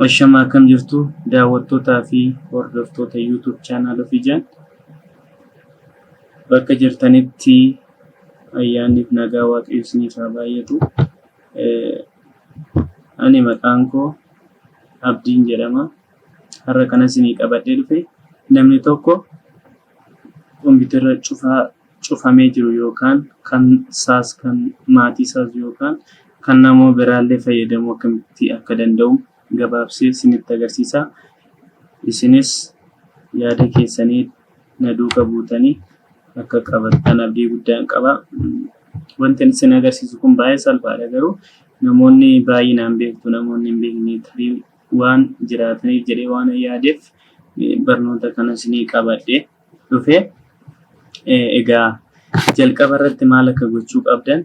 Ashamaa, akkam jirtu daawwattootaa fi hordoftoota YouTube channel of Ijaan? Bakka jirtanitti ayyaanniif nagaa Waaqayyo isiniif haa baay'atu. Ani maqaan koo Abdiin jedhama. Har'a kana isinii qabadhee dhufe, namni tokko kompiitara cufaa cufamee jiru yookaan kan isaas, kan maatii isaas yookaan kan nama biraallee fayyadamuu akkamitti akka danda'u gabaabsee isinitti agarsiisa. Isinis yaada keessanii na duuka buutanii akka qabattan abdii guddaan qaba. Wanti isin agarsiisu kun baay'ee salphaadha, garuu namoonni baay'inaan beektu, namoonni hin beekne tarii waan jiraataniif jedhee waan yaadeef barnoota kana isinii qabadhee dhufe. Egaa jalqaba irratti maal akka gochuu qabdan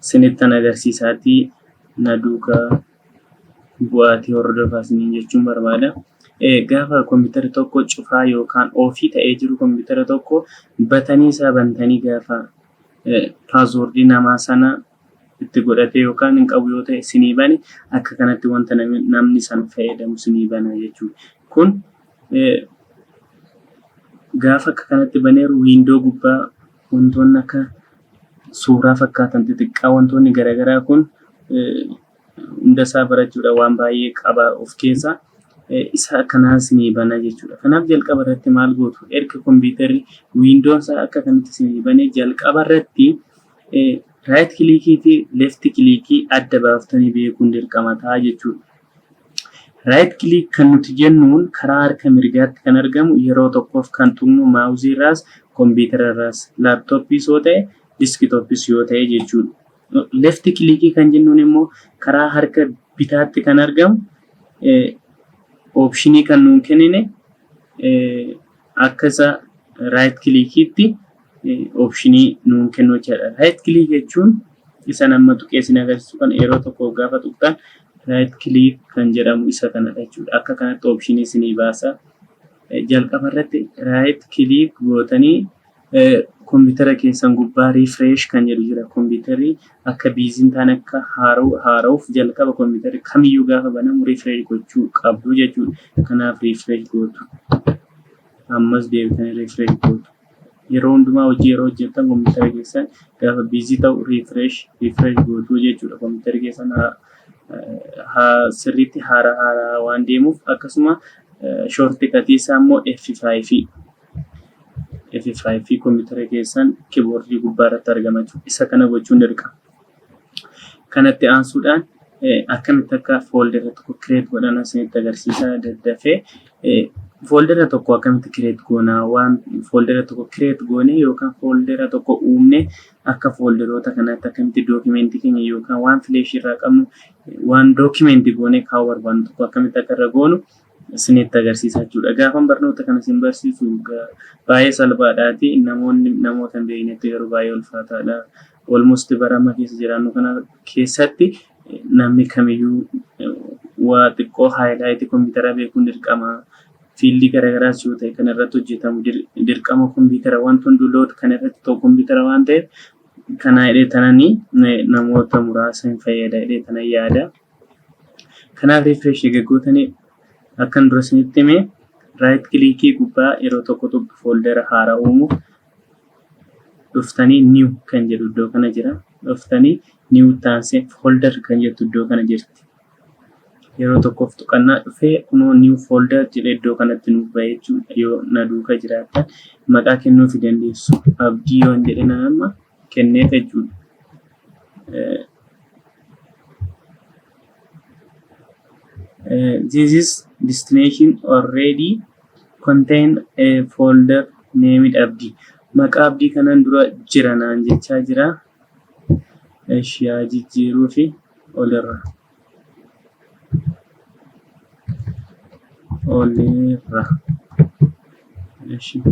isinittan agarsiisaatii na duukaa bu'aatii hordofaa isiniin jechuun barbaada. Gaafa kompiitarri tokko cufaa yookaan off ta'ee jiru, kompiitara tokko batanii isaa bantanii, gaafa passwordii namaa sana itti godhatee yookaan hin qabu yoo ta'e isinii bane, akka kanatti wanta namni sana fayyadamu isinii bana jechuudha. Kun gaafa akka kanatti baneeru, window gubbaa wantoonni akka suuraa fakkaatan xixiqqaa, wantoonni garaagaraa kun hunda isaa barachuudha waan baay'ee qaba of keessaa. Isa akkanaa isinii bana jechuudha. Kanaaf jalqaba irratti maal gootu? Erga kompiitarri windown isaa akka kanatti isinii banee, jalqaba irratti right clickii fi left clickii adda baaftanii beekuun dirqama ta'a jechuudha. Right click kan nuti jennuun karaa harka mirgaatti kan argamu, yeroo tokkoof kan tuqnu, mouseii irraas kompiitara irraas, laptopiis yoo ta'e, desktopiis yoo ta'e jechuudha. Left clickii kan jennuun immoo karaa harka bitaatti kan argamu, optionii kan nuun kennine, akka isa right clickiitti optionii nuun kennu jechuudha. Right click jechuun isa nama tuqee isin agarsiisu kan yeroo tokko gaafa tuqxan right click kan jedhamu isa kanadha jechuudha. Akka kanatti optionii isinii baasa. Jalqaba irratti right click gootanii kompiitara keessan gubbaa refresh kan jedhu jira. Kompiitarri akka busy hin taane, akka haara'uuf, jalqaba kompiitarri kamiyyuu gaafa banamu refresh gochuu qabdu jechuudha. Kanaaf refresh gootu. Ammas deebitanii refresh gootu. Yeroo hundumaa hojii yeroo hojjettan kompiitara keessan gaafa busy ta'u refresh refresh gootu jechuudha. Kompiitarri keessan sirriitti haaraa haaraa waan deemuuf. Akkasuma shortcutii isaa immoo F5, F5 kompiitara keessan keyboardii gubbaa irratti argama jechuudha. Isa kana gochuun dirqama. Kanatti aansuudhaan akkamitti akka foldera tokko create godhan isinitti agarsiisa daddafee. Foldera tokko akkamitti create goonaa? Waan foldera tokko create goone yookaan foldera tokko uumne, akka folderoota kanaatti akkamitti documentii keenya yookaan waan flashii irraa qabnu, waan documentii goonee kaa'uu barbaannu tokko akkamitti akka irra goonu isinitti agarsiisa jechuudha. Gaafan barnoota kana isin barsiisu baay'ee salphaadhaati. Namoonni namoota hin beeknetti garuu baay'ee ulfaataadha. Almost bara amma keessa jiraannu kana keessatti namni kamiyyuu waa xiqqoo highlightii kompiitaraa beekuun dirqama. Fieldii garaagaraas yoo ta'e kan irratti hojjetamu dirqama kompiitara, wanti hunduu load kan irratti ta'u kompiitara waan ta'eef, kana jedhee tananii namoota muraasa hin fayyada jedhee tanan yaada. Kanaaf refresh egaa gootanii, akkan dura isinitti hime, right clickii gubbaa yeroo tokko tokko foldera haaraa uumuuf dhuftanii new kan jedhu iddoo kana jira. Dhuftanii new taansee folder kan jettu iddoo kana jirti. Yeroo tokkoof tuqannaa, dhufee kunoo new folder jedhee iddoo kanatti nuuf bahee jechuudha. Yoo na duuka jiraattan maqaa kennuufii dandeessu. Abdii yoon jedhe amma kenneef jechuudha. This is destination already contain a folder named Abdii. Maqaa Abdii kanaan dura jira naan jechaa jira. Eshi, haa jijjiiruu fi olirra. Olirra. Eshi.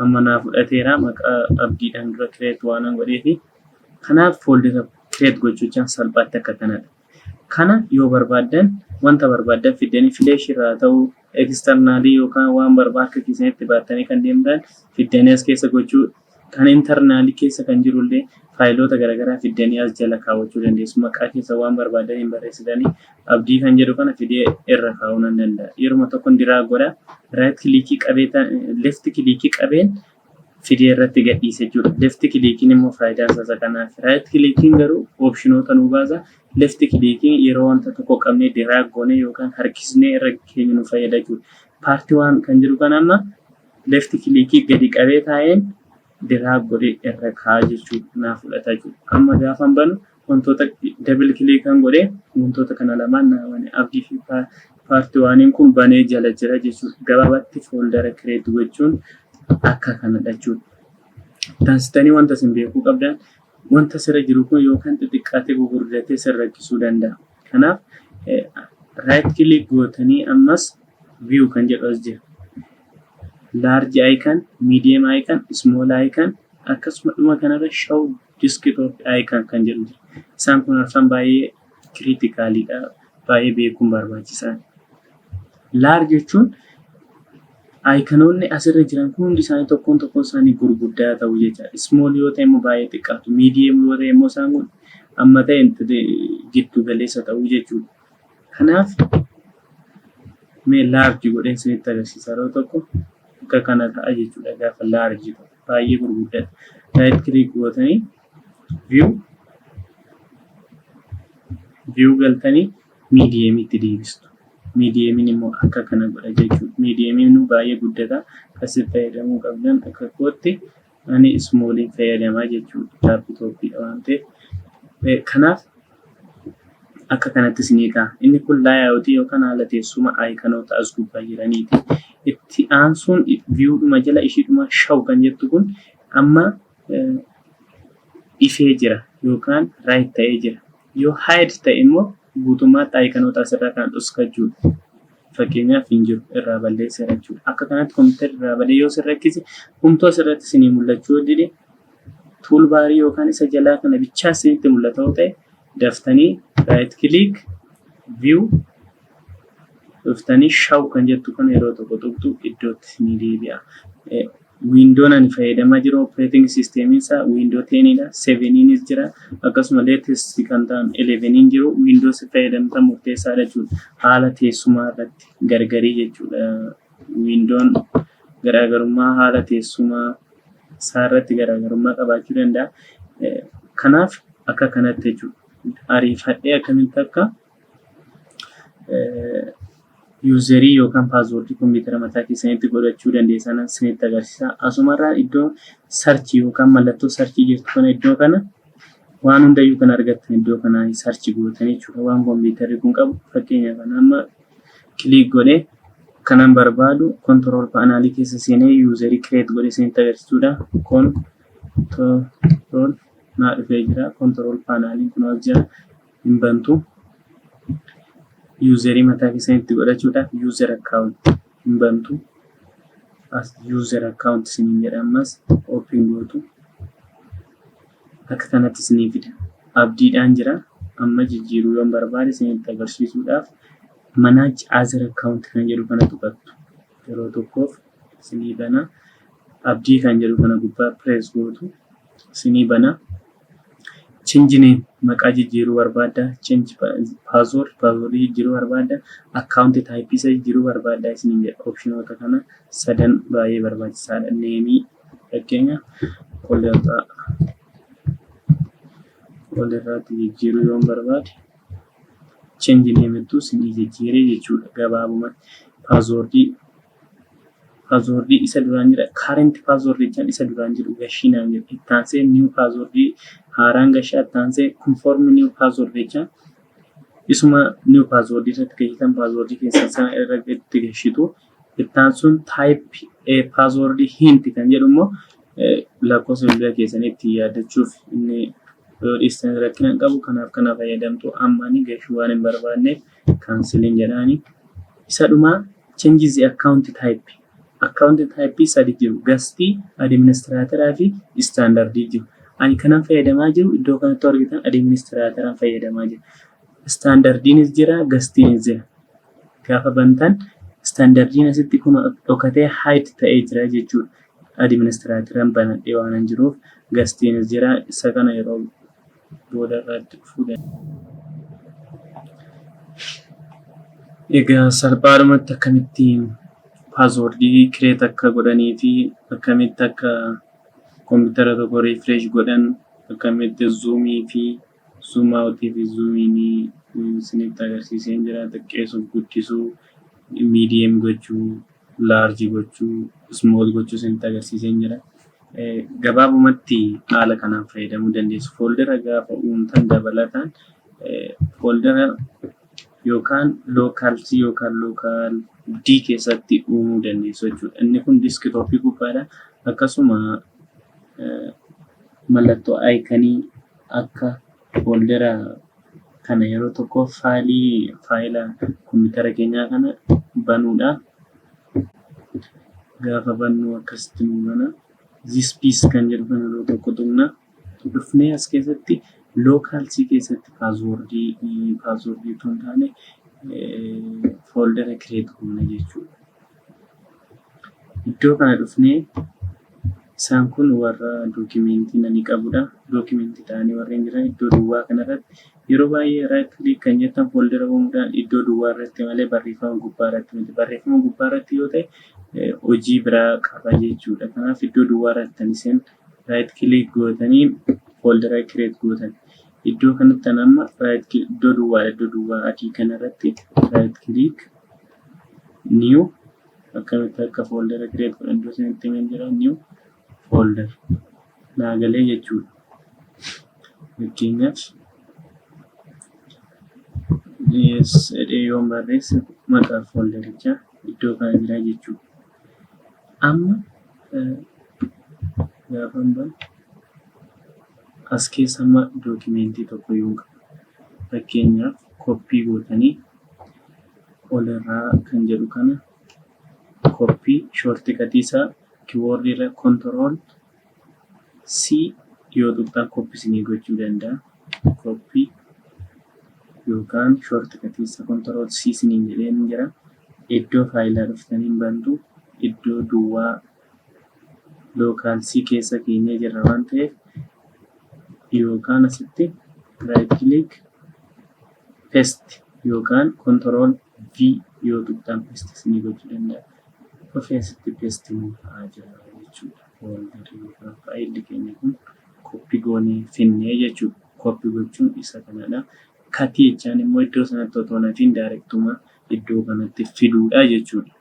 Amma naa fudhateera, maqaa Abdiidhaan dura create waan godheefi. Kanaaf foldera create gochuudhaan salphaatti akka kanadha. Kana yoo barbaaddan, wanta barbaaddan fiddanii, flash irraa ta'uu, externalii yookaan waan barbaad harka keessanitti baattanii kan deemtan fiddanii as keessa gochuu, kan internalii keessa kan jirullee Faayiloota garaagaraa fiddanii as jala kaawwachuu dandeessu. Maqaa keessa waan barbaadan hin barreessitanii, Abdii kan jedhu kana fidee irra kaa'uu nan danda'a. Yeruma tokko drag godha. Right clickii qabee, left clickii qabeen fidee irratti gadhiise jechuudha. Left clickiin immoo faayidaan isaa kanaaf. Right clickiin garuu optionoota nu baasa. Left clickiin yeroo wanta tokko qabnee drag goone yookaan harkisnee irra keenya nu fayyada jechuudha. Part one kan jedhu kana amma left clickii gadi qabee taa'een drag godhee irra kaa'a jechuudha. Naa fudhata jechuudha. Amma gaafan banu wantoota double click kan godhee wantoota kana lamaan naa bane. Abdii fi part oneiin kun banee jala jira jechuudha. Gabaabatti foldera create gochuun akka kanadha jechuudha. Taasistanii wanta isin beekuu qabdan, wanta sirra jiru kun yookaan xixiqqaatee gugurdatee sin rakkisuu danda'a. Kanaaf right click gootanii ammas view kan jedhu as jira. Large icon, medium icon, small icon, akkasuma dhuma kanarra show desktop icon kan jedhu jira. Isaan kun arfan baay'ee criticaliidha. Baay'ee beekuun barbaachisaadha. Large jechuun iconoonni asirra jiran kun hundi isaanii tokkoon tokkoon isaanii gurguddaa ta'u jechaadha. Small yoo ta'e immoo baay'ee xiqqaatu. Medium yoo ta'e immoo isaan kun amma ta'e giddu galeessa ta'u jechuudha. Kanaaf mee large godheen isinitti agarsiisa, yeroo tokko akka kana ta'a jechuudha. Gaafa large ta'u baay'ee gurguddata. Right click gootanii view galtanii mediumitti deebistu. Mediumiin immoo akka kana godha jechuudha. Mediumiin baay'ee guddata. Akkasitti fayyadamuu qabdan. Akka kootti ani smalliin fayyadamaa jechuudha. Laptopiidha waan ta'eef. Kanaaf akka kanatti isinii ka'a. Inni kun layoutii yookaan haala teessuma iconoota as gubbaa jiraniiti. Itti aansuun viewdhuma jala ishiidhuma show kan jettu kun amma ifee jira yookaan right ta'ee jira. Yoo hide ta'e immoo guutummaatti iconoota asirraa kan dhoskachuudha. Fakkeenyaaf hin jiru, irraa balleesseera jechuudha. Akka kanatti kompiitarri irraa badee yoo sin rakkise, humtuu asirratti isinii mul'achuu yoo dide, toolbarii yookaan isa jalaa kana bichaa isinitti mul'ata yoo ta'e, daftanii right click, view dhuftanii show kan jettu kana yeroo tokko tuqxu iddootti ni deebi'a. Windown ani fayyadamaa jiru, operating system isaa Windows 10dha. 7nis jira. Akkasuma latest kan ta'an 11 jiru. Windows fayyadamtan murteessaadha jechuudha. Haala teessumaa irratti gargarii jechuudha. Windown garaagarummaa haala teessumaa isaa irratti garaagarummaa qabaachuu danda'a. Kanaaf akka kanatti jechuudha. Ariifadhee akkamitti akka userii yookaan passwordii kompiitara mataa keessanitti godhachuu dandeessan isinitti agarsiisa. Asumarraa iddoo searchii yookaan mallattoo searchii jirtu kana, iddoo kana waan hundayyuu kan argattan, iddoo kana search gootanii jechuudha. Waan kompiitarri kun qabu, fakkeenyaaf amma click godhee kanan barbaadu control panelii keessa seenee userii create godhee isinitti agarsiisudha. Control naa dhufee jira. Control paneliin kun as jira. Hin bantu. Userii mataa keessanitti godhachuudhaaf user account hin bantu. As user account isiniin jedha, ammas open gootu. Akka kanatti isinii fida. Abdiidhaan jira. Amma jijjiiruu yoon barbaade isinitti agarsiisuudhaaf manage other account kan jedhu kana tuqattu. Yeroo tokkoof isinii bana. Abdii kan jedhu kana gubbaa press gootu, isinii bana. Change name, maqaa jijjiiruu barbaadda. Change password, passwordii jijjiiruu barbaadda. Account type isa jijjiiruu barbaadda isiniin jedha. Optionoota kana sadan baay'ee barbaachisaadha. Nameii fakkeenya walirraatti jijjiiruu yoon barbaade, change nameettu isinii jijjiiree jechuudha gabaabumatti. Passwordii isa duraan jira, current passwordii jechaan isa duraan jiru gashiinaan jedha. Itti aansee new passwordii haaraan gashaa, itti aansee confirm new password jechaan isuma new passwordii irratti gashitan, passwordii keessan sana irratti gashitu. Itti aansuun type password hint kan jedhu immoo lakkoofsa bilbila keessanii ittiin yaadachuuf. Inni yoo dhiistan rakkina hin qabu. Kanaaf kana fayyadamtu. Amma ani gashuu waan hin barbaanneef canceliin jedhaani. Isa dhumaa change the account type. Account type sadi jiru: guestii, administratoraa fi standardii jiru. Ani kanan fayyadamaa jiru, iddoo kanatti argitan, administratoraan fayyadamaa jira. Standardiinis jira, guestiinis jira. Gaafa bantan standardiin asitti kun dhokatee hide ta'ee jira jechuudha. Administratoraan banadhee waan hin jiruuf Guestiinis jira. Isa kana yeroo booda irratti dhufuu danda'a. Egaa salphaadhumatti akkamitti passwordii create akka godhanii fi akkamitti akka kompiitara tokko refresh godhan, akkamitti zoomii fi zoom outii fi zoom inii isinitti agarsiiseen jira. Xiqqeessuuf, guddisuu, medium gochuu, large gochuu, small gochuu isinitti agarsiiseen jira. Gabaabumatti haala kanaan fayyadamuu dandeessu. Foldera gaafa uumtan dabalataan foldera yookaan local C yookaan local D keessatti uumuu dandeessu jechuudha. Inni kun desktopii gubbaadha. Akkasuma mallattoo iconii akka foldera kana yeroo tokko fileii faayila kompiitara keenyaa kana banuudhaaf gaafa bannu akkasitti nu bana. This PC kan jedhu kana yeroo tokko tuqna. Dhufnee as keessatti local C keessatti passwordii otoo hin taane foldera create goona jechuudha. Iddoo kana dhufnee isaan kun warra documentii ani qabudha. Documentii ta'anii warreen jiran iddoo duwwaa kanarratti yeroo baay'ee right click kan jettan foldera uumuudhaan iddoo duwwaa irratti malee barreeffama gubbaa irratti miti. Barreeffama gubbaa irratti yoo ta'e hojii biraa qaba jechuudha. Kanaaf iddoo duwwaa irratti kan isin right click gootanii foldera create gootan. Iddoo kanatti an amma right iddoo duwwaa, iddoo duwwaa adii kanarratti right click, new, akkamitti akka foldera create godhan iddoo isinitti himeen jira, new folder naa galee jechuudha. Fakkeenyaaf yes jedhee yoon barreesse maqaa folderichaa iddoo kana jira jechuudha. Amma gaafan banu as keessa amma documentii tokko iyyuu hin qabu. Fakkeenyaaf copy gootanii olirraa kan jedhu kana copy, shortcutii isaa keyboardii irra control C yoo tuqxan copy isinii gochuu danda'a. Copy yookaan shortcutii isaa control C isiniin jedheen jira. Iddoo faayilaa dhuftanii bantu, iddoo duwwaa local C keessa keenyee jirra waan ta'eef yookaan asitti right click, paste yookaan control V yoo tuqxan paste isinii gochuu danda'a. Dhufee asitti paste nuu ta'aa jira jechuudha. Folderri yookaan faayilli keenya kun copy goonee finnee jechuudha. Copy gochuun isa kanadha. Cutii jechaan immoo iddoo sanatti otoo hin hafiin directuma iddoo kanatti fiduudha jechuudha.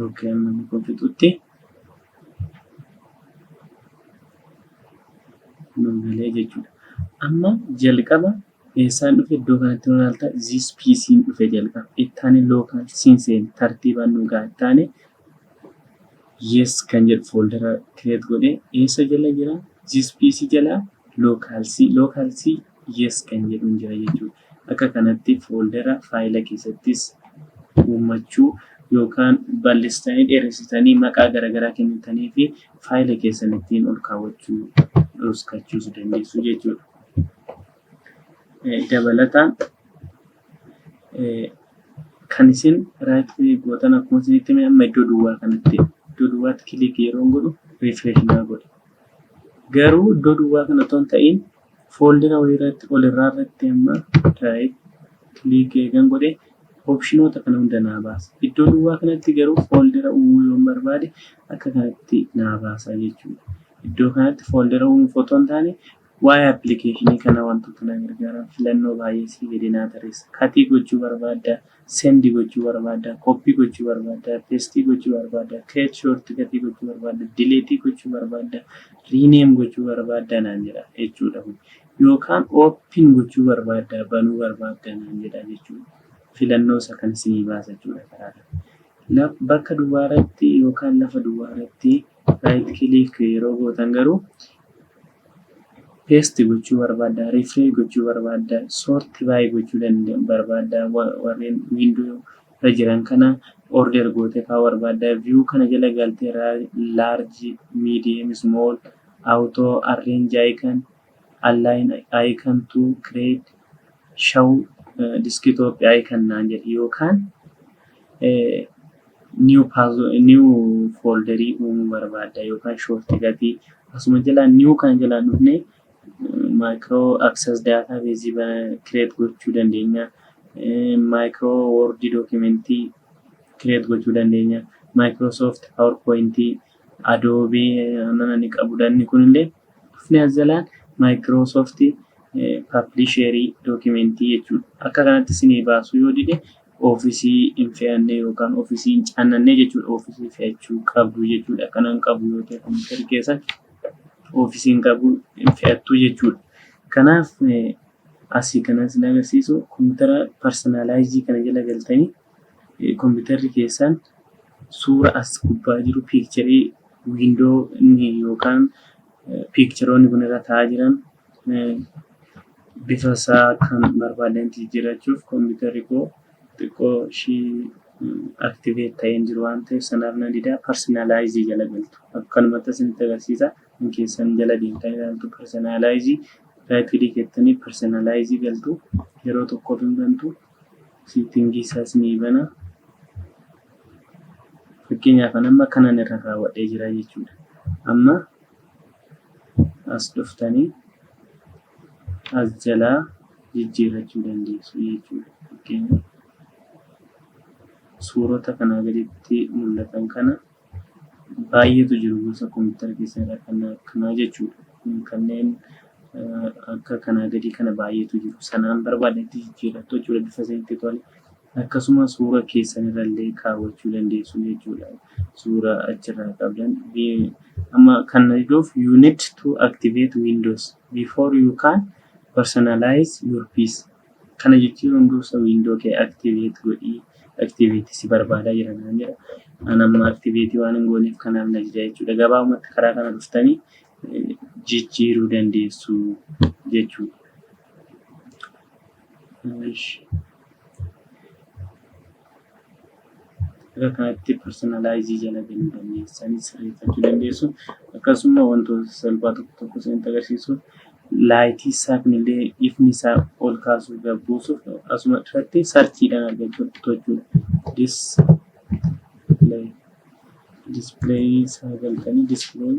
Okay, amma inni kun fixutti nuu galee jechuudha. Amma jalqaba eessaan dhufe? Iddoo kanatti yoo ilaaltan this PC'n dhufe jalqaba. Ittaani local C'n seene, tartiibaan nuu ga'a. Ittaani yes kan jedhu foldera create godhee eessa jala jira? This PC jala local C, local C yes kan jedhu jira jechuudha. Akka kanatti foldera faayila keessattis uummachuu yookaan bal'istanii dheeressitanii maqaa garaagaraa kennitanii fi faayila keessan ittiin ol kaawwachuu, dhoskachuus dandeessu jechuudha. Dabalataan kan isin right click gootan akkuma isinitti hime amma iddoo duwwaa kanatti, iddoo duwwaatti click yeroo godhu refresh naa godha. Garuu iddoo duwwaa kana otoo hin ta'in foldera wayii irratti olirraa irratti amma right click eegan godhe optionoota kana hunda naa baasa. Iddoo duwwaa kanatti garuu foldera uumuu yoon barbaade akka kanatti naa baasa jechuudha. Iddoo kanatti foldera uumuuf otoo hin taane waa'ee applicationii kana wantoota na gargaaran filannoo baay'ee sii gadi naa tarreessa. Cutii gochuu barbaaddaa, send gochuu barbaaddaa, copy gochuu barbaaddaa, paste gochuu barbaaddaa, create shortcutii gochuu barbaaddaa, delete gochuu barbaaddaa, rename gochuu barbaaddaa naan jedha jechuudha kun. Yookaan open gochuu barbaaddaa, banuu barbaaddaa naan jedha jechuudha. Filannoo isa kan isinii baasa jechuudha karaa kana. Bakka duwwaa irratti yookaan lafa duwwaa irratti right click yeroo gootan garuu paste gochuu barbaaddaa, refresh gochuu barbaaddaa, sort by gochuu barbaaddaa, warreen window irra jiran kana order gootee kaa'uu barbaaddaa, view kana jala galtee large, medium, small, auto, arrange icon, align icon to create, show desktop icon naan jedhe yookaan New folderii uumuu barbaadda yookaan shortcutii asuma jalaa new kana jalaa dhufnee micro Access databaseii create gochuu dandeenya. Micro Word documentii create gochuu dandeenya. Microsoft PowerPointii, Adobe ni qabudha. Inni kunillee dhufnee as jalaan Microsoft Publisherii documentii jechuudha. Akka kanatti isinii baasuu yoo dide, Officeii hin fe'anne yookaan Officeii hin caannanne jechuudha. Officeii fe'achuu qabdu jechuudha. Kana hin qabu yoo ta'e, kompiitarri keessan Officeii hin qabu, hin fe'attu jechuudha. Kanaaf asii kanan isin agarsiisu, kompiitara personalizeii kana jala galtanii kompiitarri keessan suura as gubbaa jiru, pictureii window inni yookaan pictureoonni kun irra taa'aa jiran bifa isaa kan barbaadanitti jijjiirrachuuf, kompiitarri koo xiqqoo ishii activate ta'ee hin jiru waan ta'eef sanaaf na didaa, personalizeii jala galtu. Akkanumatti isinitti agarsiisa. Kan keessan jala deemtanii ilaaltu. Personalizeii right click jettanii personalizeii galtu. Yeroo tokkoof hin bantu, settingii isaas ni bana. Fakkeenyaaf amma kanan irra kaawwadhee jira jechuudha. Amma as dhuftanii as jalaa jijjiirrachuu dandeessu jechuudha. Fakkeenyaaf suurota kanaa gaditti mul'atan kana baay'eetu jiru, gosa kompiitara keessan irra kan akkanaa jechuudha. Kanneen akka kanaa gadii kana baay'eetu jiru. Sanaan barbaadetti jijjiirrattu jechuudha, bifa isinitti tole. Akkasuma suura keessan irrallee kaawwachuu dandeessu jechuudha. Suura achirraa qabdan. Amma kan iddoof "You need to activate Windows before you can personalize your PC." Kana jechuun dursa window kee activate godhii, activate si barbaadaa jira naan jedha. An amma activate waan hin gooneef kanaaf na dida jechuudha. Gabaabumatti karaa kana dhuftanii jijjiiruu dandeessu jechuudha. Akka kanatti personalizeii jala galuu dandeessanii sirreeffachuu dandeessu. Akkasuma wantoota salphaa tokko tokko isinitti agarsiisuuf, lightii isaa kunillee ifni isaa ol kaasuuf gad buusuuf asuma irratti searchiidhaan argachuu jechuudha. Display isaa galtanii display,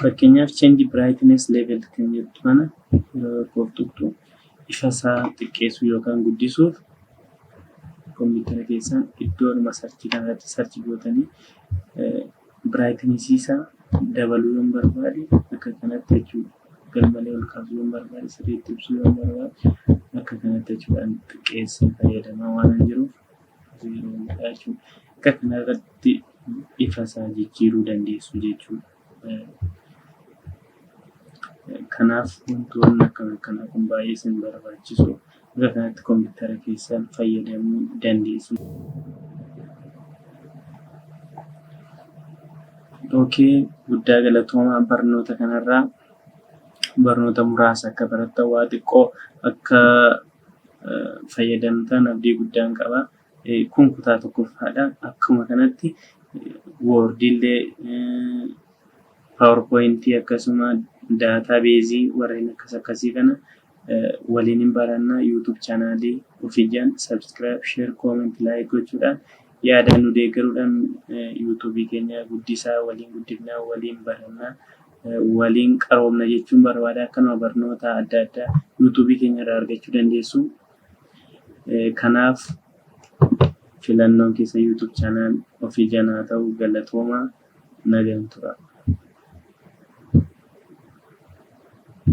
fakkeenyaaf change brightness level kan jettu kana yeroo tokkoof tuqxu, ifa isaa xiqqeessuu yookaan guddisuuf kompiitara keessan iddoodhuma searchii kanarratti search gootanii, brightnessii isaa dabaluu yoon barbaade akka kanatti jechuudha. Garmalee ol kaasuu yoon barbaade, sirriitti ibsuu yoon barbaade akka kanatti jechuudha. Xiqqeessee fayyadamaa waan jiruuf zeroodha jechuudha. Akka kanarratti ifa isaa jijjiiruu dandeessu jechuudha. Kanaaf wantoonni akkana akkanaa kun baay'ee isin barbaachisu. Akka kanatti kompiitara keessan fayyadamuu dandeessu. Okay, guddaa galatoomaa. Barnoota kanarraa barnoota muraasa akka barattan, waa xiqqoo akka fayyadamtan abdii guddaan qaba. Kun kutaa tokkoffaadha. Akkuma kanatti Wordiillee, PowerPointii, akkasuma databaseii warreen akkas akkasii kana waliin hin barannaa. YouTube channelii Ofiijaan subscribe, share, comment, like gochuudhaan, yaada nu deeggaruudhaan YouTubeii keenya guddisaa, waliin guddifnaa, waliin barannaa, waliin qaroomna jechuun barbaada. Akkanuma barnoota adda addaa YouTubeii keenya irraa argachuu dandeessu. Kanaaf filannoon keessa YouTube channel Ofiijaan haa ta'u. Galatoomaa, nagaan tura.